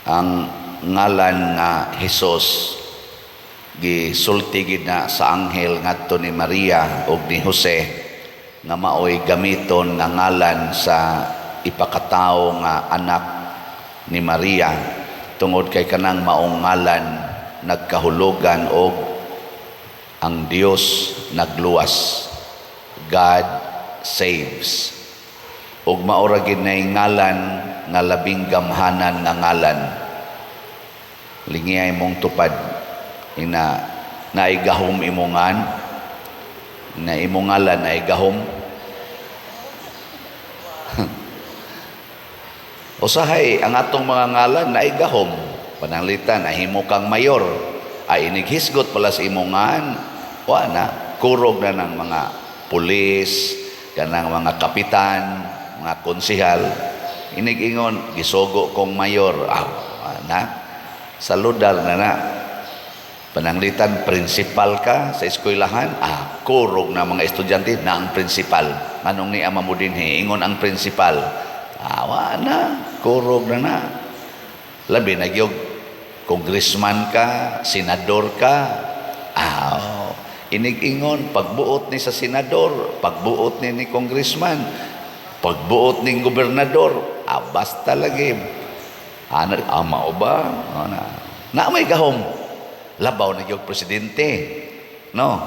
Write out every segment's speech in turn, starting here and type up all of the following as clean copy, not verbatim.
Ang ngalan nga Hesus, gisulti gid na sa anghel ngadto ni Maria ug ni Jose nga maoy gamiton nga ngalan sa ipakatawo nga anak ni Maria, tungod kay kanang maong ngalan nagkahulugan og ang Dios nagluwas, God saves. Ug mao ra gid nay ngalan nga labing gamhanan nga ngalan. Lingiyay mong tupad ina naay gahom imongan na imong ngalan ay gahom. Usahay ang atong mga ngalan naay gahom. Pananglitan ahimo kang mayor, ay inighisgot pala sa imong ngan, wa na, kurog na ng mga pulis, kanang mga kapitan, mga konsihal. Inig-ingon, "Gisugo kong mayor." Ah, wa na, saludar na na. Pananglitan principal ka sa eskwelahan, ah, kurog na mga estudyante na ang principal. "Anong ni ama mo dinhi?" Ingon ang principal. Ah, wa na, kurog na na. Labi na gyud congressman ka, senador ka. Ah, oh, inig-ingon, pagbuot ni sa senador, pagbuot ni ni congressman, pagbuot ni gobernador, ah, basta lagi. Ana, ama o ba? Ana. Na may gahom. Labaw na gyud presidente. No?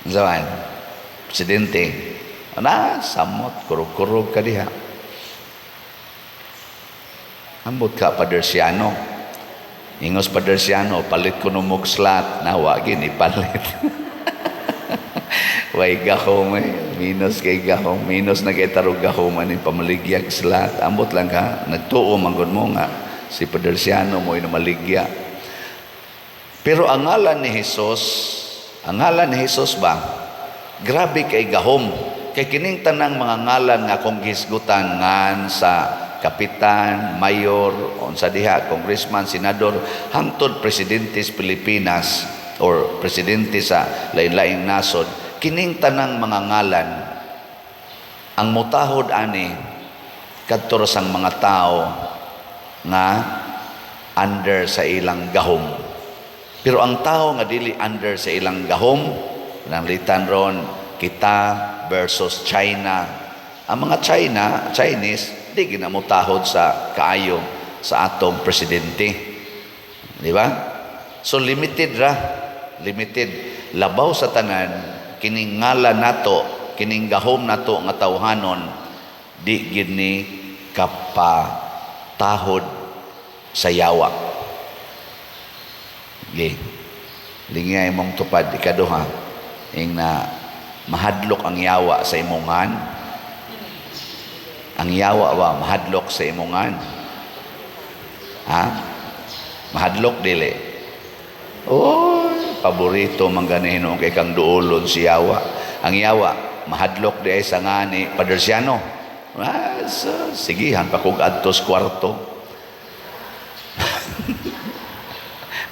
Zaman, presidente. Ana, samot, kurog-kurog ka diha. Ambot ka, Padersiano. Ingos Padersiano, "Palit ko mog slot." Nawa, gini, palit. Way gahom eh. Minus kay gahom. Minus na kay tarog gahom ani pamaligyag slot. Ambot lang ka. Nagtuo manggod mo nga si Padersiano mo maligya. Pero ang ngalan ni Jesus, ang ngalan ni Jesus ba, grabe kay gahom. Kay kining tanang mga ngalan nga akong gihisgutan ngan sa kapitan, mayor, unsa diha, congressman, senador, hangtod presidente sa Pilipinas or presidente sa lain-laing nasod, kining tanang mga ngalan, ang mutahod ani kadto ra sang mga tao nga under sa ilang gahom. Pero ang tao nga dili under sa ilang gahom, nanglitan ron kita versus China. Ang mga China, Chinese, di ginamutahod sa kaayo sa atong presidente. Di ba? So limited ra, limited. Labaw sa tanan, kining ngalan nato, kining gahom nato nga tawhanon, di gid ni kapatahod sa yawa. Ge. Lingay mong tupad. Ikaduha, ing na mahadlok ang yawa sa imongan. Ang yawa ba mahadlok sa imongan? Ha? Mahadlok dili? Oh, paborito man gani hinuon kay kang duolon si yawa. Ang yawa mahadlok di ay sa ngani Padersiano. Ah, so, sigihan pa kog adtos kwarto.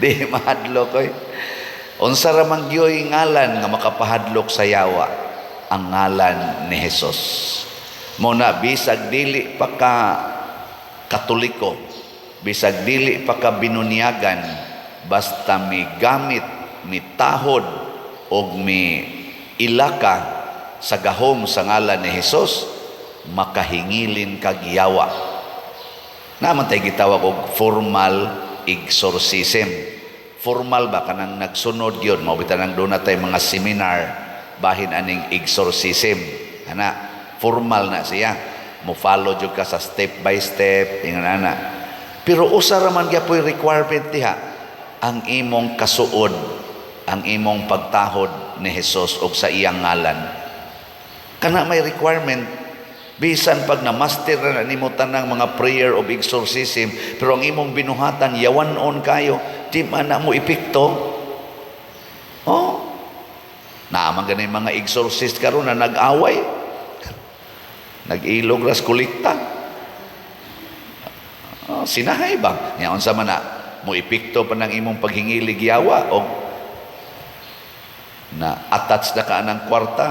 Di mahadlok oy. Unsa ra man gyoy ngalan nga makapahadlok sa yawa? Ang ngalan ni Jesus. Mo na bisag dili pa ka Katoliko, bisag dili pa ka binunyagan, basta mi gamit, mi tahod og mi ilaka sa gahom sa ngalan ni Jesus, makahingilin kag yawa. Naman tay gitawag og formal exorcism. Formal ba, kanang nagsunod yun, mao bitaw nang doon tay mga seminar bahin aning exorcism. Ana, formal na siya. Mo follow jud ka sa step by step, ingon ana. Pero usa ra man gyapoy requirement diha, ang imong kasuod, ang imong pagtahod ni Jesus og sa iyang ngalan. Kana may requirement. Bisan pag na-master na nimo tanang mga prayer of exorcism, pero ang imong binuhatan yawan-on kayo, di man na mo epekto. Oh. Naaman gani mga exorcist karon na nag-away. Nag-ilog ras kolekta. Oh, sinahay ba? Nya unsa man na mo epekto pa ng imong paghingilig yawa og na attach na ka ng kwarta,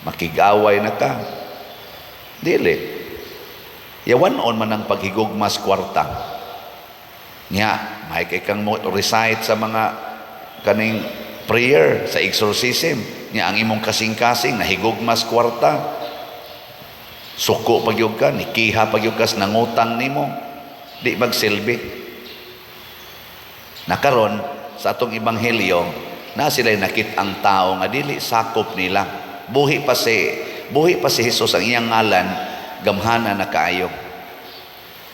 makigaway na ka. Dili. Yawan-on man ang paghigugmas kwarta. Nya, may kay kang mo recite sa mga kaning prayer sa exorcism. Nya ang imong kasing-kasing nahigugmas kwarta. Suko pa gyud ka, nikiha pa gyud ka sa nangutang nimo. Di magsilbi. Nakaron sa atong ebanghelyo, na sila nakit ang tao nga dili sakop nila. Buhi pa si Jesus, ang iyang ngalan gamhana na kaayo.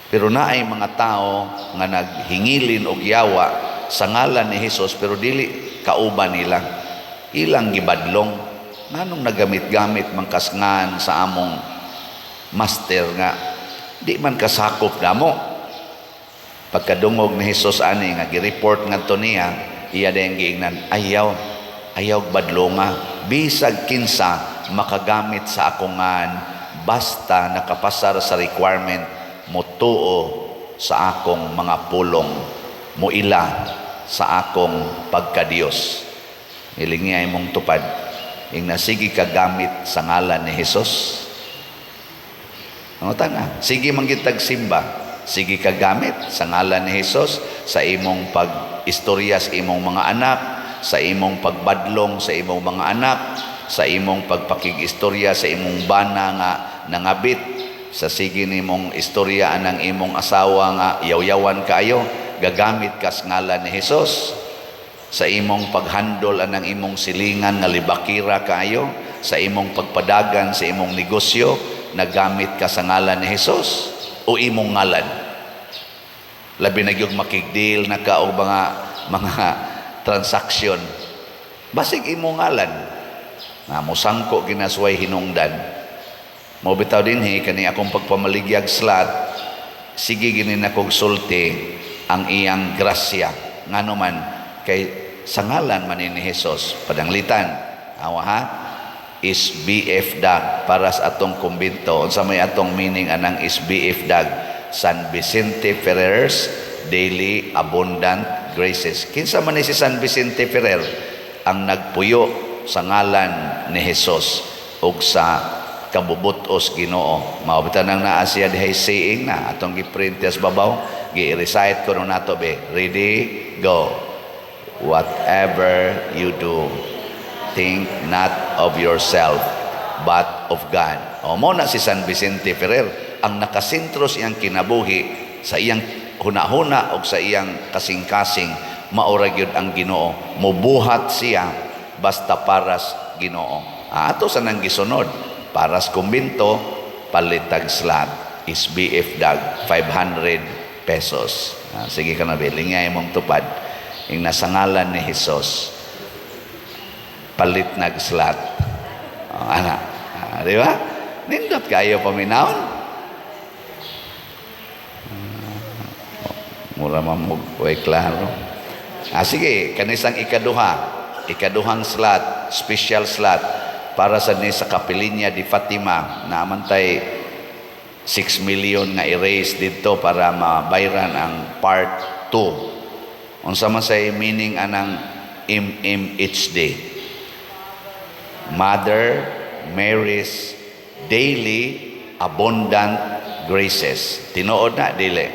Pero naay mga tao nga naghingilin og yawa sa ngalan ni Jesus pero dili kauban nila. Ilang gibadlong, nganong nagamit-gamit man kas ngan sa among master nga di man kasakop namo? Pagkadungog ni Jesus ani nga gi-report ngadto niya, iya dayong giingnan, "Ayaw, ayaw badlonga, bisag kinsa makagamit sa akong ngan basta nakapasar sa requirement, motuo sa akong mga pulong, moila sa akong pagkadiyos." Hiling niya imong tupad. Ing nasige ka gamit sa ngalan ni Jesus. Ano na? Sige man gyud simba. Sige ka gamit sa ngalan ni Jesus sa imong pag-istorya sa imong mga anak, sa imong pagbadlong sa imong mga anak, sa imong pagpakig-istorya sa imong bana nga nangabit, sa sige nimong istorya anang imong asawa nga yaw-yawan kaayo, gagamit ka sa ngalan ni Jesus, sa imong paghandol anang imong silingan nga libakira kaayo, sa imong pagpadagan sa imong negosyo, nagamit ka sa ngalan ni Jesus o imong ngalan? Labi na gyud makig-deal na ka og mga transaksyon, basig imong ngalan nga mosangko ginasway hinungdan mo. Bitaw dinhi kani akong pagpamaligyag slot, sige gini na kog sulti ang iyang grasya, ngano man kay sa ngalan man ni Jesus. Padanglitan, awa ha, is BF Dag para sa atong kumbento. Unsa may atong meaning anang is BF Dag? San Vicente Ferrer's Daily Abundant Graces. Kinsa man ni si San Vicente Ferrer? Ang nagpuyo sa ngalan ni Jesus ug sa kabubutos Ginoo. Mao bitaw nang naa siya dihay saying na atong gi-print sa babaw, gi-recite ko nato be. Ready, go. "Whatever you do, think not of yourself but of God." O mo na si San Vicente Ferrer ang nakasentro sa iyang kinabuhi, sa iyang hunahuna o sa iyang kasing-kasing, maura gyud ang Ginoo. Mubuhat siya basta paras Ginoo. Ah, ato sa nang gisunod paras kumbento, palitag slot is BF Dag 500 pesos. Ah, sige ka na be, lingay mong tupad ing nasa ngalan ni Jesus, palit nag slot. Oh, ana. Ah, di ba? Nindot kayo paminawon. Ah, mura man mo way klaro. Ah, sige, kanisang ikaduha, ikaduhang slot, special slot para sa ni sa Kapilinya di Fatima na amantay 6 million nga i-raise dito para mabayran ang part 2. Unsa man say meaning anang MMHD? Mother Mary's Daily Abundant Graces. Tinuod na, dili?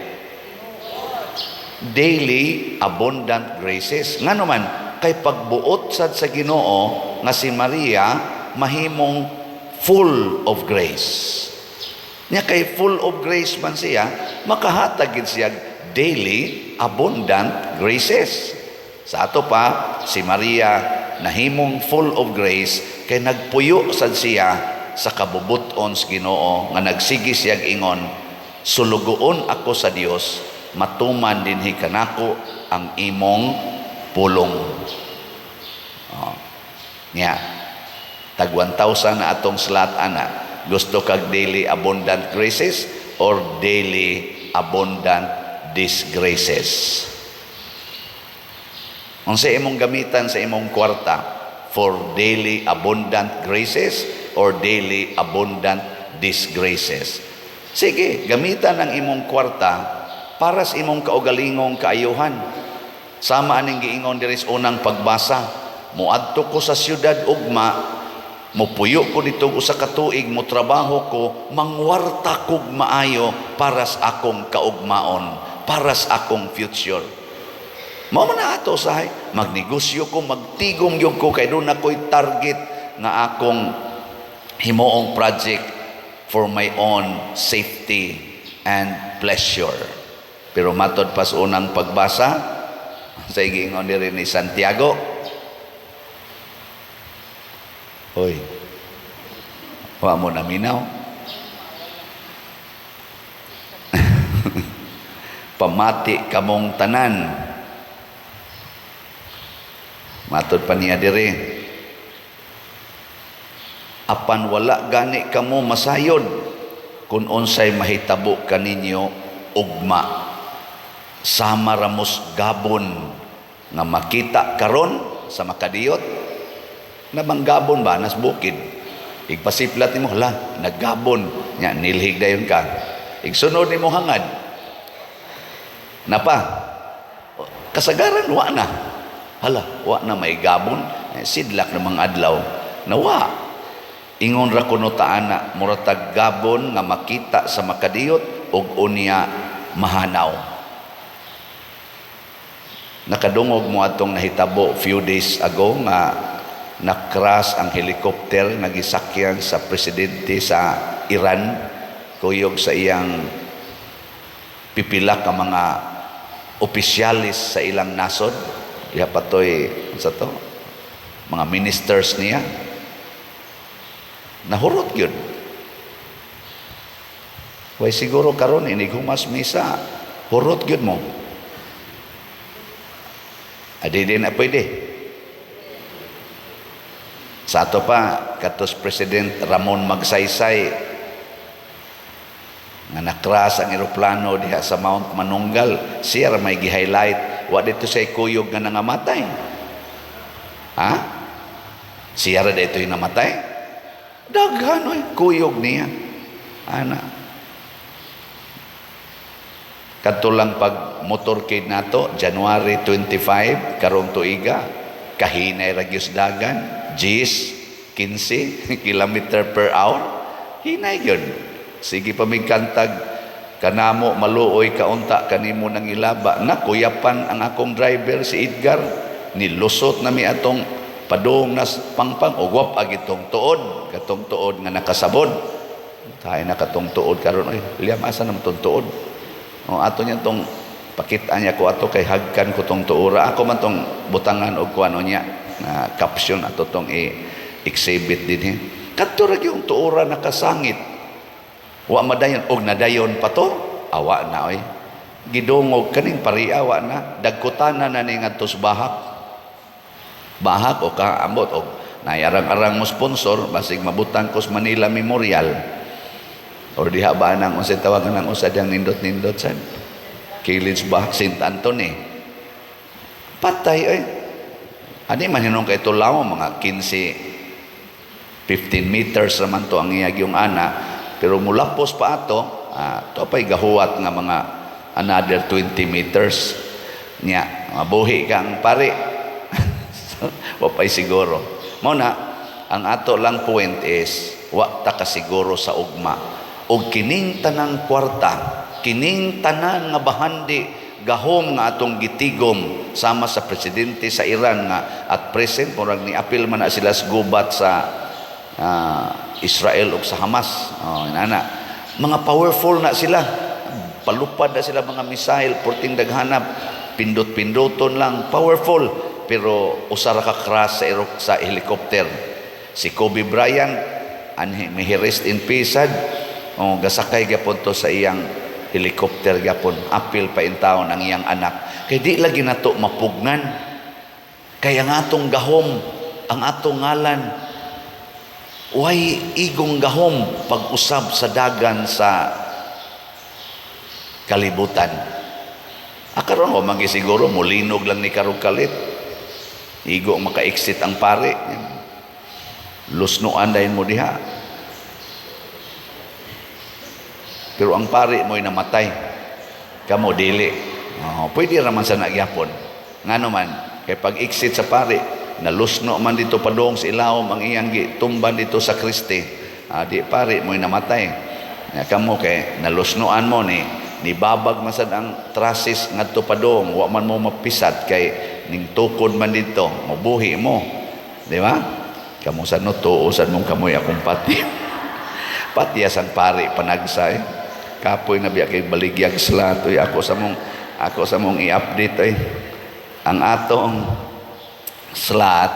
Daily Abundant Graces. Ngano man, kay pagbuot sad sa Ginoo nga si Maria mahimong full of grace. Nya kay full of grace man siya, makahatag gid siya daily abundant graces. Sa ato pa, si Maria nahimong full of grace kay nagpuyo sad siya sa kabubuton sa Ginoo nga nagsige siya ingon, "Sulugoon ako sa Dios, matuman dinhi kanako ang imong pulong." Oh. Nya, tag 1,000 na atong slot ana. Gusto kag daily abundant graces or daily abundant disgraces? Unsa imong gamitan sa imong kwarta, for daily abundant graces or daily abundant disgraces? Sige, gamitan ang imong kwarta para sa imong kaugalingong kaayuhan. Sama aning giingon diri sa unang pagbasa, "Muadto ko sa syudad ugma, Mopuyo ko dito usa ka tuig, mo trabaho ko, mangwarta kog maayo para sa akong kaugmaon, para sa akong future. Mao man na ato usahay, magnegosyo ko, magtigom gyud ko kay duna ko'y target nga akong himuong project for my own safety and pleasure. Pero matod pa sa unang pagbasa, sa giingon diri ni Santiago, hoy, wa mo naminaw. Pamati kamong tanan. Matod pa niya diri, apan wala gani kamo masayod kung unsay mahitabo kaninyo ugma. Sama ramos gabon nga makita karon sa makadiyot, nabang gabon ba nas bukid. Igpasiplat nimo, hala, naggabon nya, nilhig dayon ka. Igsunod nimo hangad napa kasagaran wa na, hala, wa na may gabon, eh, sidlak na mga adlaw nawa. Ingon ra kuno ta ana, mura tag gabon nga makita sa makadiyot ug unya mahanaw. Nakadungog mo atong nahitabo few days ago nga na-crash ang helicopter nga gisakyan sa presidente sa Iran kuyog sa iyang pipila ka mga opisyalis sa ilang nasod. Diha patoy sa to mga ministers niya, nahurot gyud. Way siguro karon inig humas misa, hurot gyud mo. Adi di na pwede. Sa ato pa, katos President Ramon Magsaysay nga na-crash ang eroplano diha sa Mount Manunggal, siya ra may gi-highlight. Wa dito say kuyog nga nangamatay. Ha? Siya ra dito yung namatay? Daghan oy, kuyog niya. Ana. Kadto lang pag motorcade nato, January 25, karong tuiga, kahinay ra gyud dagan, 10, 15 kilometer per hour, hinay gyud. Sige pa migkantag, kanamo maluoy kaunta kanimo nang ilaba. Nakuyapan ang akong driver si Edgar, nilusot na mi atong padung nas pangpang og wap ag itong tuod, katong tuod nga nakasabod. Tayo na katong tuod karon oy, Liam, asa na tong tuod? O ato niya tong pakita niya ko ato kay hagkan ko tong tuora. Ako man tong butangan og kuano niya na caption ato tong i-exhibit dinhi. Kadto ra gyud tuora nakasangit. Wa madayon og nadayon pa to, awa na oy. Gidungog kaning pariawa na, dagkutana na ni ngadto sa bahak. Bahak o kaambot og nayarang-arang mo sponsor basig mabutang ko sa Manila Memorial. Or diha ba nang unsay tawag nang usa diyang nindot-nindot sad? Kilid ba St. Anthony. Patay oy. Ani man hinong kay tulaw mga 15 15 meters raman to ang iyag yung ana, pero mulapos pa ato, to pa'y gahuwat nga mga another 20 meters nya mabuhi ka ang pare. Wa pa'y siguro. Mao na ang ato lang point is wa ta kasiguro sa ugma. Og kining tanang kwarta, kining tanan nga bahandi gahom nga atong gitigom sama sa presidente sa Iran nga at present murag ni apil man na sila sa gubat sa Israel ug sa Hamas. Oh, inana. Mga powerful na sila. Palupad na sila mga missile, porting daghanap, pindot-pindoton lang, powerful. Pero usa ra ka crash sa helicopter. Si Kobe Bryant, anhi may rest in peace sad. Oh, gasakay gyapon to sa iyang helicopter gyapon. Apil pa in taon ang iyang anak. Kay di lagi nato mapugnan. Kay ang atong gahom, ang atong ngalan, way igong gahom pag-usab sa dagan sa kalibutan. Akaron wa man siguro mulinog lang ni karog kalit. Igo maka-exit ang pare. Lusnuan dayon mo diha. Pero ang pare mo'y namatay. Kamo dili. Oh, pwede raman sa nagyapon. Ngano man, kay pag-exit sa pare, Nalusno man dito padung sa ilawom ang iyang gitumban dito sa Kristi. Di pare mo'y namatay. Nya kamo kay nalusnoan mo ni nibabag man sad ang trusses ngadto padung, wa man mo mapisat kay ning tukod man dito, mobuhi mo. Di ba? Kamo sad no, tuo sad mong kamoy akong pati. Patias ang pari panagsa eh. Kapoy na biya kay baligyag slot oy, ako sa mong i-update oy. Ang atong slot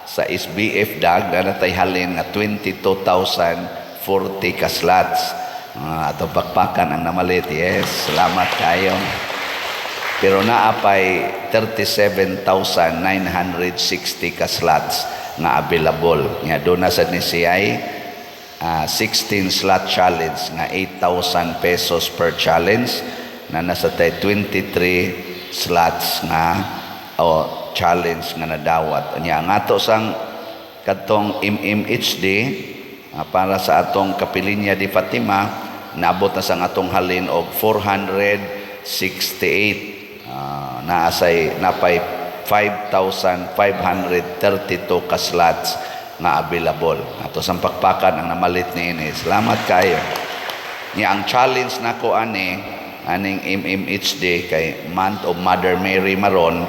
sa SBF dag na natay halin nga 22,040 ka slots. Atong pakpakan ang namalit. Yes, salamat kayo. Pero naa pay 37,960 ka slots nga available. Nga doon na sad ni siya'y 16 slot challenge nga 8,000 pesos per challenge na nasa tay 23 slots nga o challenge nga nadawat. Nya ang ato sang kadtong MMHD para sa atong Kapilinya di Fatima, naabot na sang atong halin og 468. Naasay napay 5,532 ka slots nga available. Ato sang pakpakan ang namalit niini. Salamat kayo. Nya ang challenge nako ani aning MMHD kay Month of Mother Mary maron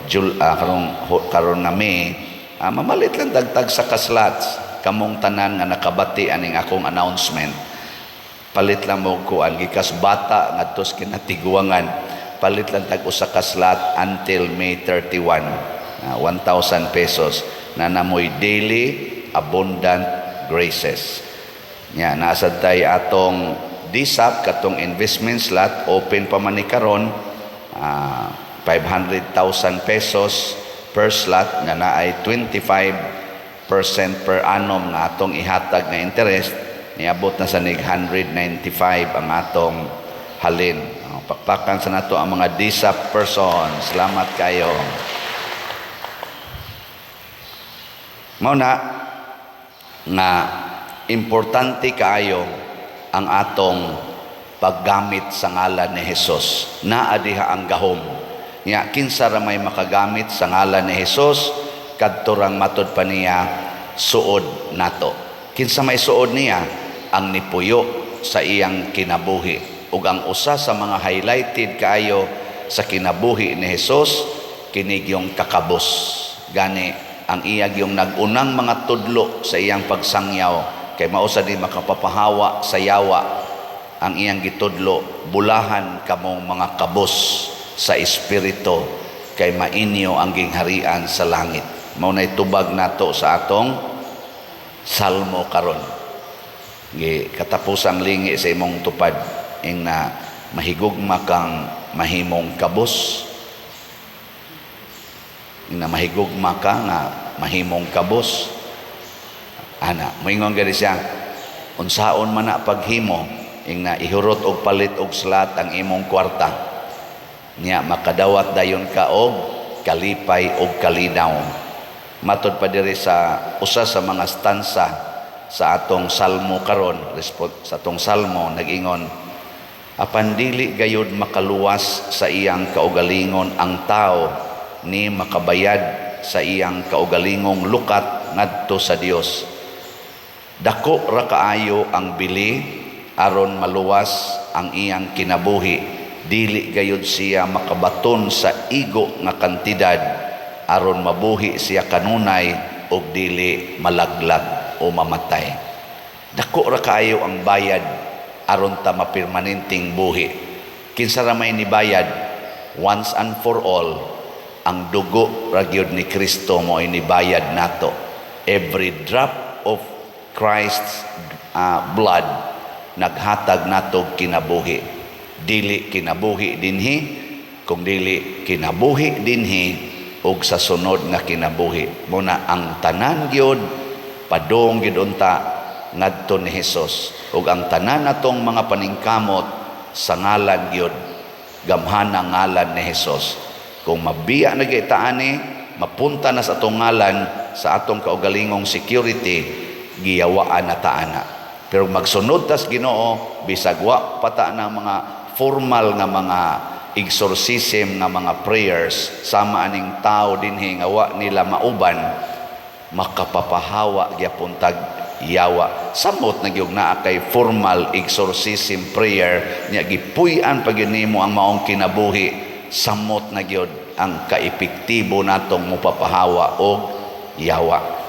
Jul, karon nga May, mamalit lang dagtag sa ka slots kamong tanan nga nakabati aning akong announcement. Palit lang mo kuan gikas bata ngadto sa kinatiguangan, palit lang tag usa ka slot until May 31, 1,000 pesos na namoy daily abundant graces. Nya nasad tay atong DSAP, katong investment slot, open pa man ni karon, 500,000 pesos per slot nga naay 25% per annum nga atong ihatag nga interest, niabot na sa nig 195 ang atong halin. Pakpakan sa nato ang mga DSAP person. Salamat kayo. Mao na nga importante kaayo ang atong paggamit sa ngalan ni Hesus. Naa diha ang gahom. Nya kinsa ra may makagamit sa ngalan ni Hesus, kadto rang matud pa niya suod nato. Kinsa may suod niya? Ang nipuyo sa iyang kinabuhi. Ug ang usa sa mga highlighted kaayo sa kinabuhi ni Hesus kini yung kakabos. Gani ang iya yung nag-unang mga tudlo sa iyang pagsangyaw kay mao sa di makapapahawa sa yawa ang iyang gitudlo, "Bulahan kamong mga kabos sa espiritu kay mainyo ang gingharian sa langit." Mao nay tubag nato sa atong salmo karon. Gi katapusang lingi sa imong tupad ing na mahigugma kang mahimong kabos, ing na mahigugma ka nga mahimong kabos ana. Moingon gani siya, unsaon man na paghimo ing na ihurot og palit og slot ang imong kwarta, niya makadawat dayon ka og kalipay og kalinaw. Matod pa diri sa usa sa mga stanza sa atong salmo karon, sa atong salmo nag-ingon, "Apan dili gayud makaluwas sa iyang kaugalingon ang tao ni makabayad sa iyang kaugalingong lukat ngadto sa Dios. Dako ra kaayo ang bili aron maluwas ang iyang kinabuhi. Dili gayud siya makabaton sa igo nga kantidad aron mabuhi siya kanunay og dili malaglag o mamatay." Dako ra kaayo ang bayad aron ta mapirmanenteng buhi. Kinsa ra may nibayad once and for all? Ang dugo ra gyud ni Kristo mo nibayad nato. Every drop of Christ's blood naghatag nato kinabuhi. Dili kinabuhi dinhi, kung dili kinabuhi dinhi ug sa sunod nga kinabuhi. Mo na ang tanan gyud padung gyud unta ngadto ni Hesus, ug ang tanan natong mga paningkamot sa ngalan gyud, gamhana ngalan ni Hesus. Kung mabiya na gyud ta ani, mapunta na sa atong ngalan, sa atong kaugalingong security, giyawaan na ta ana. Pero magsunod tas Ginoo, bisag wa pa ta na mga formal nga mga exorcism nga mga prayers sama aning tao dinhi nga wa nila mauban, makapapahawa gyapon tag yawa. Samot na gyud naa kay formal exorcism prayer nya gipuy-an pa gyud nimo ang maong kinabuhi, samot na gyud ang kaepektibo natong mopapahawa og yawa.